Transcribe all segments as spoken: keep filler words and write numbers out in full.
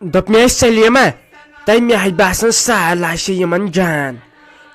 دوٚپ مےٚ، "سلیمہ، تۄہہِ مےٚ ہَے باسان سال آسہِ یِمن جان،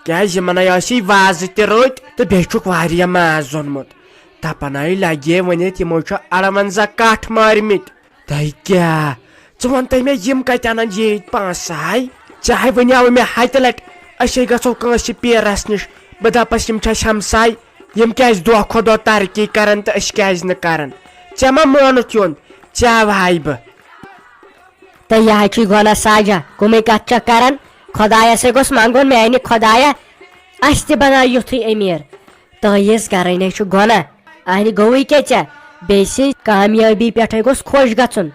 کیٛازِ یِمن ہَے ٲسی وازٕ تہِ رٔٹۍ تہٕ بیٚیہِ چھُکھ واریاہ ماز اوٚنمُت۔ دَپان ہَے لگے ؤنِتھ یِمو چھُ اَروَنزاہ کَٹھ مٲرمٕتۍ۔" تۄہہِ کیٛاہ؟ ژٕ وَن تہٕ مےٚ، یِم کَتہِ اَنَن ییٖتۍ پونٛسہٕ ہَے؟ ژےٚ ہَے وَنیٛاوُے مےٚ ہَتہِ لَٹہِ، أسۍ ہے گژھو کٲنٛسہِ پیٖرَس نِش۔ بہٕ دَپَس، یِم چھِ اَسہِ ہمساے، یِم کیٛازِ دۄہ کھۄتہٕ دۄہ ترقی کَرَن تہٕ أسۍ کیٛازِ نہٕ کَرَن؟ ژےٚ ما مونُتھ یُن؟ ژےٚ وایہِ بہٕ۔ تہٕ یہِ ہَے چھُے گۄناہ ساجا، کٕمٕے کَتھ چھَکھ کَران؟ خۄدایَسَے گوٚژھ منٛگُن، میٛانہِ خۄدایا، اَسہِ تہِ بَناو یُتھُے أمیٖر۔ تٲیٖز کَرٕنۍ ہے چھُ گۄناہ۔ اہنہِ گوٚوٕے کیٛاہ ژےٚ؟ بیٚیہِ سٕنٛز کامیٲبی پٮ۪ٹھَے گوٚژھ خۄش گژھُن۔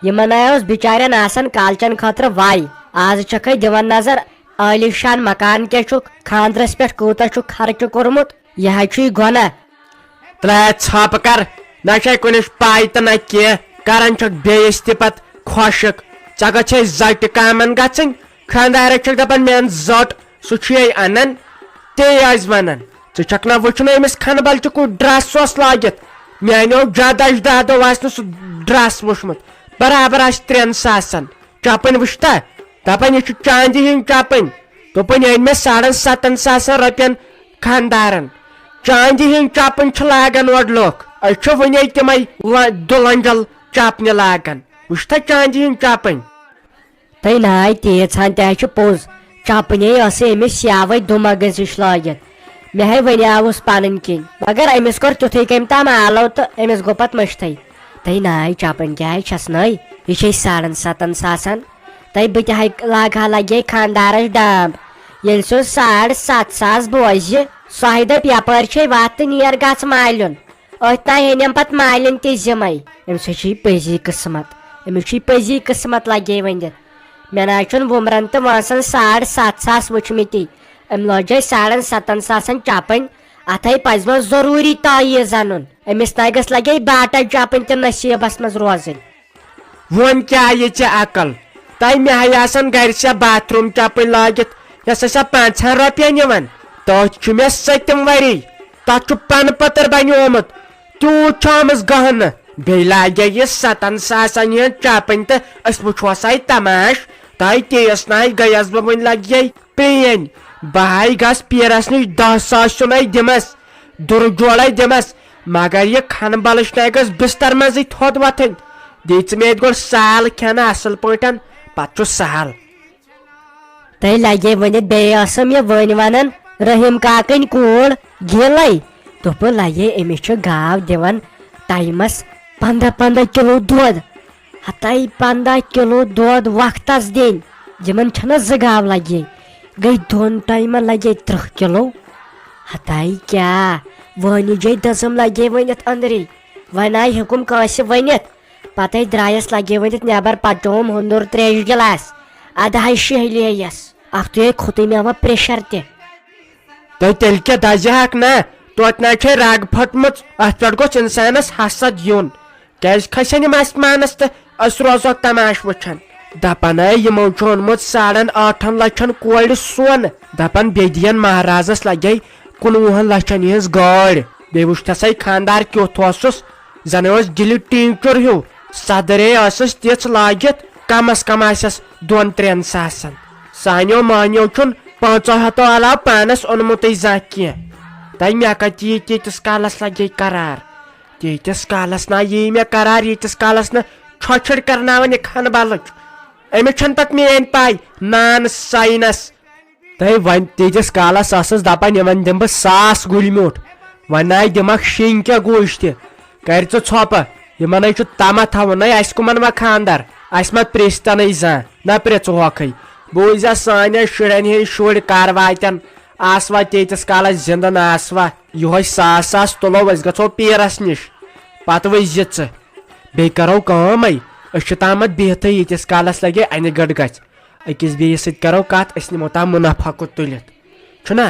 یِمَن ہَے اوس بِچارٮ۪ن آسان کالچَن خٲطرٕ وَے۔ آز چھَکھَے دِوان نظر، عٲلی شان مکان کیٛاہ چھُکھ، خانٛدرَس پٮ۪ٹھ کوٗتاہ چھُکھ خرچہٕ کوٚرمُت۔ یہِ ہَے چھُے گۄناہ۔ ترٛےٚ ژھۄپہٕ کر، نہ چھے کُنِچ پاے تہٕ نہ کینٛہہ، کران چھکھ بیٚیِس تہِ پتہٕ خۄشک۔ ژےٚ گژھے زٹہِ کامن گژھٕنۍ، خانٛدارس چھکھ دپان میٲنۍ زٔٹ، سُہ چھُے انان، تے ٲسۍ ونان۔ ژٕ چھکھ نہ وٕچھُن أمِس کھنبل چھُ کُس ڈرس اوس لٲگِتھ، میانیو جد اجدادو آسہِ نہٕ سُہ ڈرس وٕچھمُت، برابر آسہِ ترٛٮ۪ن ساسن۔ چپٕنۍ وٕچھتا؟ دپان، "یہِ چھُ چاندِ ہِنٛدۍ چپٕنۍ۔" دوٚپُن، "یہِ أنۍ مےٚ ساڑن ستن ساسن رۄپین خانٛدارن۔ چاندِ ہِنٛدۍ چپٕنۍ چھِ لاگان اورٕ لُکھ۔ أسۍ چھِ وُنے تِمے ل-، دُلنجل چپنہِ لاگان۔ وٕچھتا چاندِ ہِنٛدۍ چپٕنۍ؟" تہٕ ناے تیٖژ ہن تہِ ہا چھِ پوٚز۔ چپٕنۍ ہے ٲسٕے أمِس سیاوے دُمگس ہِش لٲگِتھ۔ مےٚ ہے ونیاوُس پنٕنۍ کِنۍ، مگر أمِس کوٚر تیُتھُے کٔمۍ تام آلو تہٕ أمِس گوٚو پتہٕ مٔشتھٕے۔ تہٕ ناے چپٕنۍ کیٛاہ چھس نٔے؟ یہِ چھے ساڑن ستن ساسن۔ تہٕ بہٕ تہِ ہاے لاگہٕ ہا لگے خانٛدارس ڈامب۔ ییٚلہِ سُہ ساڑ ستھ ساس بوزِ، سۄ ہے دپہِ، "یپٲرۍ چھے وتھ تہٕ نیر گژھ مالیُن۔" أتھۍ تام ہیٚنٮ۪م پتہٕ مالِنۍ تہِ ذِمَے۔ أمِس ہے چھُ یہِ پٔزی قٕسمت۔ أمِس چھُ یہِ پٔزی قٕسمت لگے ؤنِتھ۔ مےٚ نہ حظ چھُنہٕ وُمرن تہٕ وٲنٛسن ساڑ ستھ ساس وٕچھمٕتی۔ أمۍ لٲجے ساڑن ستن ساسن چپٕنۍ۔ اتھ ہے پزِ وۄنۍ ضروٗری تعیٖز انُن۔ أمِس نہ گٔژھ لگے باٹا چپٕنۍ تہِ نصیٖبس منٛز روزٕنۍ۔ وۄنۍ کیٛاہ یہِ ژےٚ عقل؟ تۄہہِ مےٚ ہے آسان گرِ سۄ باتھ روٗم چپٕنۍ لٲگِتھ، یۄس سۄ پانٛژہن رۄپین یِوان۔ تٔتھۍ چھُ مےٚ سٔتِم ؤری۔ تتھ چھُ پنہٕ پٔتٕر بنیومُت۔ تیوٗت چھُ آمٕژ گہنہٕ۔ بیٚیہِ لاگے یہِ ستن ساسن ہٕنٛز چپٕنۍ تہٕ أسۍ وٕچھوسے تماش۔ تۄہہِ تیٚیس ناے گٔیس بہٕ وٕنہِ لگے پرٛینۍ۔ بہٕ ہاے گژھ پیٖرس نِش دَہ ساس سیُنے دِمس، دُرٕ جوڑے دِمس، مگر یہِ کھنہٕ بلٕچ ناے گٔژھ بستر منٛزٕے تھوٚد وۄتھٕنۍ۔ دِیہِ ژٕ مےٚ ییٚتہِ گۄڈٕ سال کھٮ۪نہٕ اصل پٲٹھۍ، پتہٕ چھُ سہل۔ تۄہہِ لگے ؤنِتھ بیٚیہِ ٲسٕم یہِ وٲنۍ ونان رحیم کاکٕنۍ کوٗر گیلے۔ دوٚپُن لگے أمِس چھُ گاو دِوان ٹایمس پنٛداہ پنٛداہ کِلوٗ دۄد۔ ہتاے پنٛداہ کِلوٗ دۄد وقتس دِنۍ، یِمن چھنہ زٕ گاو لگے، گٔے دۄن ٹایمن لگے ترٕٛہ کِلوٗ۔ ہتاے کیٛاہ، وٲنِجے دٔزٕم لگے ؤنِتھ أنٛدری، وۄنۍ آے حُکُم کٲنٛسہِ ؤنِتھ۔ پتے درٛایس لگے ؤنِتھ نٮ۪بر، پچووُم ہُنٛدُر تریش گِلاس، ادٕ ہاے شہلییس، اکھتُے ہے کھوٚتُے مےٚ وۄنۍ پریشر تہِ۔ تہٕ تیٚلہِ کیٛاہ دزِ ہاکھ نا؟ توتہِ نہ چھے رگ پھٔٹمٕژ، اتھ پٮ۪ٹھ گوٚژھ انسانس حسد یُن۔ کیٛازِ کھسن یِم آسمانس تہٕ أسۍ روزو تماش وٕچھان؟ دپان ہے یِمو چھُ اوٚنمُت ساڑن ٲٹھن لچھن کورِ سۄن۔ دپان بیٚیہِ دِین مہرازس لگے کُنوُہن لچھن ہٕنٛز گٲڑۍ۔ بیٚیہِ وٕچھتھسے خانٛدار کیُتھ اوسُس، زن اوس دِلہِ ٹینچر ہیوٗ۔ صدرے ٲسٕس تِژھ لٲگِتھ، کمس کم آسٮ۪س دۄن ترٛٮ۪ن ساسن۔ سانیو مٲنیو چھُن پانٛژو ہتو علاوٕ پانس اوٚنمُتٕے زانٛہہ کینٛہہ۔ تۄہہِ مےٚ کتہِ یی تیٖتِس کالس لگے قرار؟ تیٖتِس کالس نا یی مےٚ قرار، ییٖتِس کالس نہٕ چھۄچھڑ کرناوان یہِ کھنہٕ بلٕچ۔ أمِس چھَنہٕ پتہٕ میٲنۍ پاے نان ساینس۔ تہٕ وۄنۍ تیٖتِس کالس ٲسٕس دپان، یِمن دِمہٕ بہٕ ساس گُلۍ میوٗٹھ۔ وۄنۍ ناے دِمکھ شیٚنۍ کیٛاہ گوٗج تہِ۔ کر ژٕ ژھۄپہٕ، یِمن ہے چھُ تمہ تھاوُن، ہے اسہِ کٕمن وۄنۍ خاندر؟ اسہِ ما پرٛژھۍ تنٕے زانٛہہ، نہ پرٛژھ ہوکھٕے۔ بوٗزیا سانٮ۪ن شُرٮ۪ن ہٕنٛدۍ شُرۍ کر واتن؟ آسوا تیٖتِس کالس زِندٕ نہ آسوا، یِہوٚے ساس ساس تُلو، أسۍ گژھو پیٖرس نِش، پتہٕ وٕچھ زِ ژٕ۔ بیٚیہِ کرو کٲم، أسۍ چھِ تامتھ بِہتھٕے ییٖتِس کالس لگے انہِ گٔٹ گژھِ۔ أکِس بیٚیِس سۭتۍ کرو کتھ، أسۍ نِمو تام منافع کوٚت تُلِتھ۔ چھُنہ؟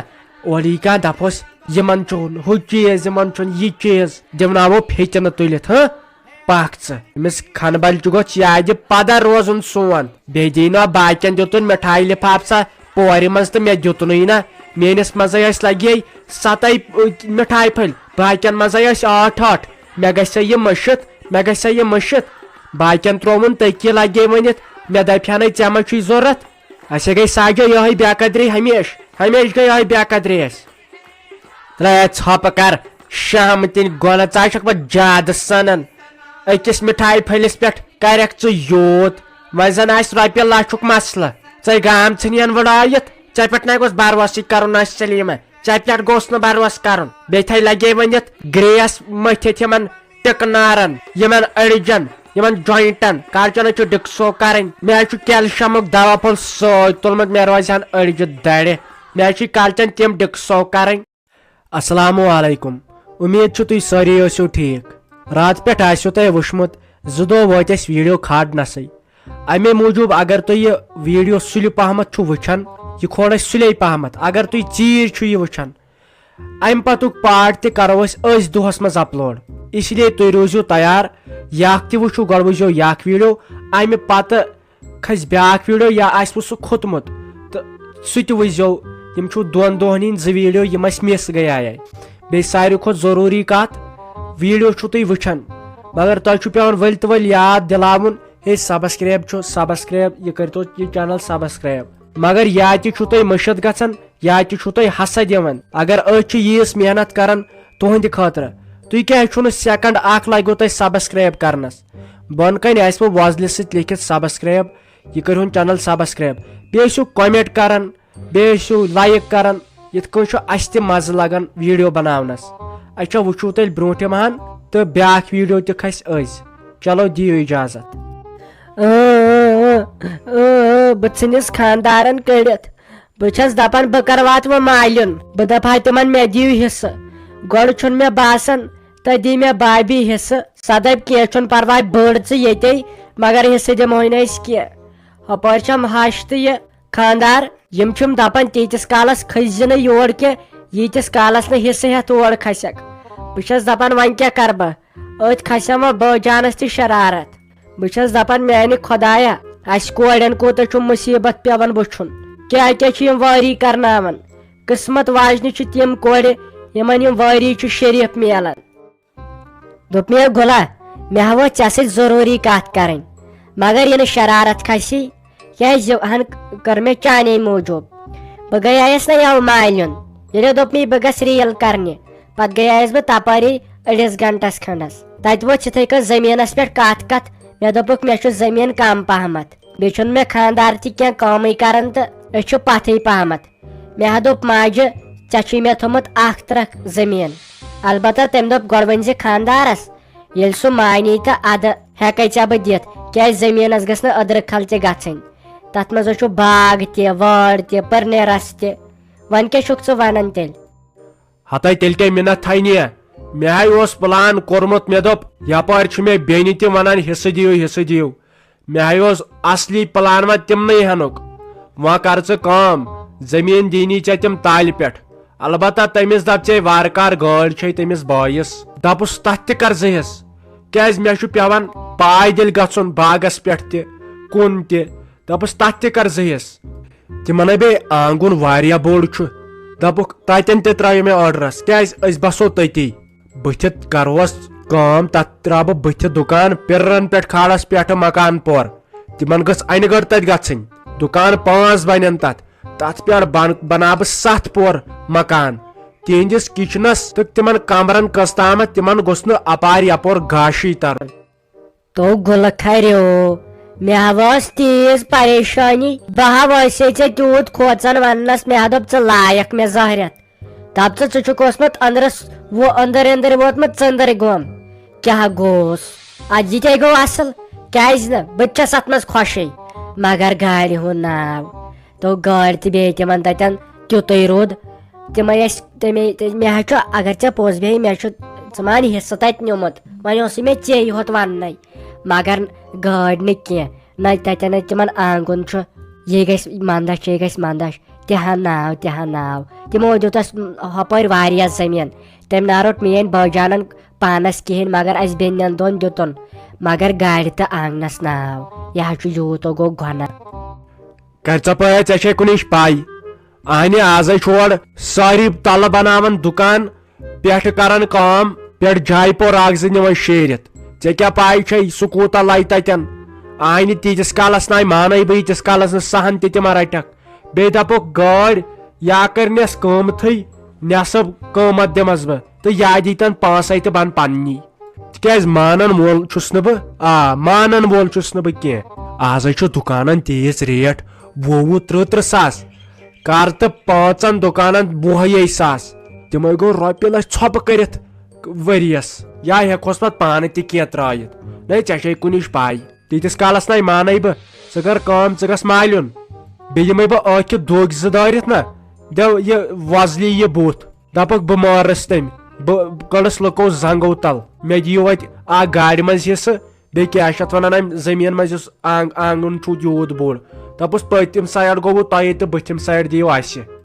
اورٕ یی کانٛہہ دپوس، یِمن چھُنہٕ ہُہ چیٖز، یِمن چھُنہٕ یہِ چیٖز، دِمناوو پھیٚتہِ نہٕ تُلِتھ، ہاں؟ پکھ ژٕ۔ أمِس کھنہٕ بلہِ تہِ گوٚژھ یادِ پدر روزُن سون۔ بیٚیہِ دی نہ باقین دیُتُن مِٹھایہِ لِفاف سا پورِ منٛز تہٕ مےٚ دیُتنُے نہ۔ میٲنِس منٛزے ٲسۍ لگے ستَے، ٲ، مِٹھایہِ پھٔلۍ، باقین منٛزے ٲسۍ ٲٹھ ٲٹھ۔ مےٚ گژھِ سا یہِ مٔشِتھ، مےٚ گژھِ سا یہِ مٔشِتھ۔ باقین ترٛووُن تٔکی لگے ؤنِتھ۔ مےٚ دپہِ ہا نَے ژےٚ ما چھُے ضروٗرت؟ اسے گٔے ساجو یِہوٚے بے قدری ہمیشہٕ، ہمیشہٕ گٔے یِہوٚے بے قدری اسہِ۔ ترٛےٚ ژھۄپہٕ کر شامہٕ تِنۍ گۄلہٕ، ژٕ ہا چھکھ پتہٕ زیادٕ سنان۔ أکِس مِٹھایہِ پھٔلِس پٮ۪ٹھ کرکھ ژٕ یوٗت، وۄنۍ زن آسہِ رۄپیہِ لچھُک مسلہٕ۔ ژے گام ژھٕنین وٕڑٲوِتھ، ژےٚ پٮ۪ٹھ نَے گوٚژھ بروسٕے کرُن نہ سلیمہ، ژےٚ پٮ۪ٹھ گوٚژھ نہٕ بروسہٕ کرُن۔ بیٚیہِ تھے لگے ؤنِتھ گریس مٔتھِتھ یِمن ٹِکہٕ نارن، یِمن أڈجن، یِمن جوینٹن، کالچن چھُ ڈِکسو کرٕنۍ۔ مےٚ حظ چھُ کیلشمُک دوا پھوٚل سۭتۍ تُلمُت، مےٚ روزِ ہن أڈجہِ دَرِ۔ مےٚ حظ چھِ کالچن تِم ڈِکسو کرٕنۍ۔ السلام علیکم، امید چھُ تُہۍ سٲری ٲسِو ٹھیٖک۔ راتہٕ پٮ۪ٹھ آسِوٕ تۄہہِ وٕچھمُت، زٕ دۄہ وٲتۍ اَسہِ ویڈیو کھالنَسٕے۔ اَمے موٗجوٗب اگر تُہۍ یہِ ویڈیو سُلہِ پہمتھ چھُو وٕچھان، یہِ کھول اَسہِ سُلے پہمتھ۔ اگر تُہۍ ژیٖرۍ چھِو یہِ وٕچھان، امہِ پتُک پارٹ تہِ کرو أسۍ أزۍ دۄہس منٛز اپلوڈ۔ اس لیے تُہۍ روٗزِو تیار، یہِ اکھ تہِ وٕچھِو، گۄڈٕ وٕچھزیو یہِ اکھ ویڈیو، امہِ پتہٕ کھسہِ بیاکھ ویڈیو یا آسہِ وۄنۍ سُہ کھوٚتمُت تہٕ سُہ تہِ وٕچھزیو۔ یِم چھِو دۄن دۄہن ہِنٛدۍ زٕ ویڈیو، یِم اسہِ مِس گٔیایے۔ بیٚیہِ ساروی کھۄتہٕ ضروٗری کتھ، ویڈیو چھِو تُہۍ وٕچھان، مگر تۄہہِ چھُ پٮ۪وان ؤلۍ تہٕ ؤلۍ یاد دِلاوُن، ہے سبسکرایب چھُ، سبسکرایب، یہِ کٔرۍتو یہِ چینل سبسکرایب۔ مگر یا تہِ چھُو تۄہہِ مٔشِتھ گژھان، یا تہِ چھُو تُہۍ حسد یِوان۔ اگر أسۍ چھِ ییٖژ محنت کران تُہنٛدِ خٲطرٕ، تُہۍ کیازِ چھُو نہٕ سیکنڈ اکھ لگیو تۄہہِ سبسکرایب کرنس؟ بۄن کنہِ آسِوٕ وۄزلہِ سۭتۍ لیکھِتھ سبسکرایب، یہِ کٔرۍہُن چینل سبسکرایب۔ بیٚیہِ ٲسِو کمنٹ کران، بیٚیہِ ٲسِو لایک کران، یِتھ کٔنۍ چھُ اسہِ تہِ مزٕ لگان ویڈیو بناونس۔ اچھا، وٕچھِو تیٚلہِ برونٛٹھِم ہن تہٕ بیاکھ ویڈیو تہِ کھسہِ أزۍ۔ چلو، دِیِو اجازت۔ اۭں، اۭں، اۭں، اۭں، بہٕ ژھٕنِس خاندارن کٔڑِتھ۔ بہٕ چھَس دَپان، بہٕ کَرٕ واتہٕ وۄنۍ مالیُن۔ بہٕ دَپہٕ ہا تِمَن، مےٚ دِیِو حِصہٕ۔ گۄڈٕ چھُنہٕ مےٚ باسان، تۄہہِ دی مےٚ بھابھی حِصہٕ۔ سۄ دَپہِ، کینٛہہ چھُنہٕ پَرواے، بٔڑ ژٕ ییٚتے، مگر حِصہٕ دِمہوے نہٕ أسۍ کینٛہہ۔ ہُپٲرۍ چھَم ہَش تہٕ یہِ خانٛدار۔ یِم چھِم دَپان، تیٖتِس کالَس کھٔسۍ زِ نہٕ یور کینٛہہ، ییٖتِس کالَس نہٕ حِصہٕ ہٮ۪تھ اور کھسٮ۪کھ۔ بہٕ چھَس دَپان، وۄنۍ کیٛاہ کَرٕ بہٕ؟ أتھۍ کھسٮ۪م وۄنۍ بٲے جانَس تہِ شرارت۔ بہٕ چھَس دَپان، میٛانہِ خۄدایا، اَسہِ کورٮ۪ن کوٗتاہ چھُ مُصیٖبت پٮ۪وان وٕچھُن۔ کیٛاہ کیٛاہ چھِ یِم وٲری کرناوان؟ قٕسمت واجنہِ چھِ تِم کورِ، یِمَن یِم وٲری چھِ شریٖف میلان۔ دوٚپ مےٚ، گُلا، مےٚ ہا ٲس ژےٚ سۭتۍ ضروٗری کَتھ کَرٕنۍ، مگر یہِ نہٕ شرارت کھسی، کیٛازِ ہن کٔر مےٚ چانے موٗجوٗب۔ بہٕ گٔیایس نہ یَوٕ مالیُن، ییٚلہِ دوٚپ مےٚ بہٕ گژھٕ ریٖل کرنہِ، پتہٕ گٔیایس بہٕ تپٲری أڑِس گنٹس کھنڈس۔ تتہِ ووت یِتھے کٔنۍ زٔمیٖنس پٮ۪ٹھ کتھ کتھ، مےٚ دوٚپُکھ مےٚ چھُ زٔمیٖن کم پہمتھ، بیٚیہِ چھُنہٕ مےٚ خانٛدار تہِ کینٛہہ، کمٕے کران تہٕ أسۍ چھِ پتھٕے پہمتھ۔ مےٚ ہا دوٚپ ماجہِ، ژےٚ چھُے مےٚ تھوٚمُت اکھ ترکھ زٔمیٖن۔ البتہ تٔمۍ دوٚپ گۄڈٕ ؤنۍ زِ خانٛدارس، ییٚلہِ سُہ مانی تہٕ ادٕ ہٮ۪کے ژےٚ بہٕ دِتھ، کیٛازِ زٔمیٖنس گٔژھ نہٕ أدرٕ کھل تہِ گژھٕنۍ۔ تتھ منٛز چھُ باغ تہِ، وٲر تہِ، پٔرنیرس تہِ۔ وۄنۍ کیٛاہ چھُکھ ژٕ ونان تیٚلہِ؟ ہتے تیٚلہِ کیٛاہ مِنت تھاینہِ؟ مےٚ ہاے اوس پلان کوٚرمُت، مےٚ دوٚپ، یپٲرۍ چھُ مےٚ بیٚنہِ تہِ ونان، حصہٕ دِیِو، حصہٕ دِیِو۔ مےٚ ہاے اوس اصلی پلان وۄنۍ تِمنٕے ہٮ۪نُک۔ وۄنۍ کر ژٕ کٲم، زٔمیٖن دِنی ژےٚ تِم تالہِ پٮ۪ٹھ۔ البتہ تٔمِس دپ ژے وارٕ کار، گٲڑۍ چھے تٔمِس بٲیِس۔ دپُس تتھ تہِ کر زٕ حصہٕ، کیٛازِ مےٚ چھُ پٮ۪وان پایدٔلۍ گژھُن باغس پٮ۪ٹھ تہِ، کُن تہِ۔ دپُس تتھ تہِ کر زٕ حصہٕ۔ تِمن ہے بیٚیہِ آنگُن واریاہ بوٚڑ چھُ۔ دپُکھ تتٮ۪ن تہِ ترٛایو مےٚ آرڈرس، کیٛازِ أسۍ بسو تٔتی۔ بٕتھِ کروس کٲم، تتھ ترٛاو بہٕ بٕتھِ دُکان، پِرن پٮ۪ٹھ کھالس پٮ۪ٹھٕ مکان پور۔ تِمن گٔژھ انہِ گٔٹ تتہِ گژھٕنۍ۔ دُکان پانٛژھ بنن تتھ، تتھ پٮ۪ٹھ بن-، بناو بہٕ ستھ پور مکان۔ تِہنٛدِس کچنس تہٕ تِمن کمرن قٕسطامتھ، تِمن گوٚژھ نہٕ اپارِ یپور گاشٕے ترُن۔ تو گُلہٕ کھریو، مےٚ ہا ٲس تیٖژ پریشٲنی، بہٕ ہا ٲسے ژےٚ تیوٗت کھوژان وننس، مےٚ ہا دوٚپ ژٕ لایکھ مےٚ زہرٮ۪تھ۔ دپ ژٕ، ژٕ چھُکھ اوسمُت أنٛدرس، وُ-، أنٛدٕرۍ أنٛدٕرۍ ووتمُت ژٔنٛدٕرۍ گوم۔ کیٛاہ گوس؟ ادٕ یہِ تے گوٚو اصل، کیٛازِ نہٕ؟ بہٕ تہِ چھس اتھ منٛز خۄشٕے۔ مگر گاڑِ ہُنٛد ناو، تو گٲڑۍ تہِ بیٚیہِ تِمن تتٮ۪ن تیُتُے روٗد، تِمے ٲسۍ تَمے تہِ- مےٚ حظ چھُ، اگر ژےٚ پوٚز بیٚہہِ، مےٚ چھُ، ژٕ مان حصہٕ تَتہِ نیوٗمُت، وۄنۍ اوسُے مےٚ ژے یوت وَننَے، مگر گٲڑۍ نہٕ کینٛہہ، نہ تَتٮ۪ن نہٕ تِمَن آنٛگُن چھُ، یہِ گژھِ مَندَچھ، یہِ گژھِ مَندَچھ، تہِ ہا ناو، تہِ ہا ناو۔ تِمو دیُت اَسہِ ہۄپٲرۍ واریاہ زٔمیٖن، تَمہِ نہ روٚٹ میٛٲنۍ بٲے جانَن پانَس کِہیٖنۍ، مگر اَسہِ بیٚنٮ۪ن دۄن دیُتُن، مگر گاڑِ تہٕ آنٛگنَس ناو۔ یہِ حظ چھُ یوٗت، گوٚو گۄناہ۔ کَرِ ژۄپٲرۍ، ژےٚ چھے کُنِچ پَے؟ اہنہِ، آزے چھُ اورٕ سٲری تلہٕ بناوان دُکان، پٮ۪ٹھٕ کران کٲم، پٮ۪ٹھ جایہِ پور اکھ زٕ نِوان شیٖرِتھ۔ ژےٚ کیٛاہ پَے چھے سُہ کوٗتاہ لَیہِ تَتٮ۪ن؟ اہنہِ، تیٖتِس کالس ناے مانَے بہٕ، ییٖتِس کالس نہٕ سہن تہِ تِمن رَٹکھ۔ بیٚیہِ دَپُکھ گٲڑۍ یا کَرنٮ۪س قۭمتھٕے، نٮ۪صٕب قۭمتھ دِمس بہٕ، تہٕ یا دیٖتن پانٛسَے تہٕ بَن پننی۔ تِکیٛازِ مانن وول چھُس نہٕ بہٕ، آ، مانن وول چھُس نہٕ بہٕ کینٛہہ۔ آزے چھُ دُکانن تیٖژ ریٹ، وُہ وُہ ترٕٛہ ترٕٛہ ساس۔ کر تہٕ پانٛژن دُکانن وُہے ساس۔ تِمے گوٚو رۄپیہِ لچھ ژھۄپہٕ کٔرِتھ ؤریس۔ یا ہٮ۪کہوس پتہٕ پانہٕ تہِ کینٛہہ ترٲیِتھ۔ نَے، ژےٚ چھے کُنِچ پاے۔ تیٖتِس کالس نَے مانے بہٕ۔ ژٕ کر کٲم، ژٕ گژھ مالیُن۔ بیٚیہِ یِمے بہٕ ٲکھِ دُگۍ زٕ دٲرِتھ نا، دِ یہِ وۄزلی یہِ بُتھ۔ دپکھ بہٕ مارس تٔمۍ، بہٕ کٔڑس لُکو زنگو تل۔ مےٚ دِیِو اتہِ اکھ گاڑِ منٛز حصہٕ، بیٚیہِ کیٛاہ چھِ اتھ ونان، امہِ زٔمیٖن منٛز یُس آنگ-، آنگُن چھُ یوٗت بوٚڑ۔ دپُس پٔتِم سایڈ گوٚوٕ تۄہے تہٕ بٔتھِم سایڈ دِیِو اسہِ۔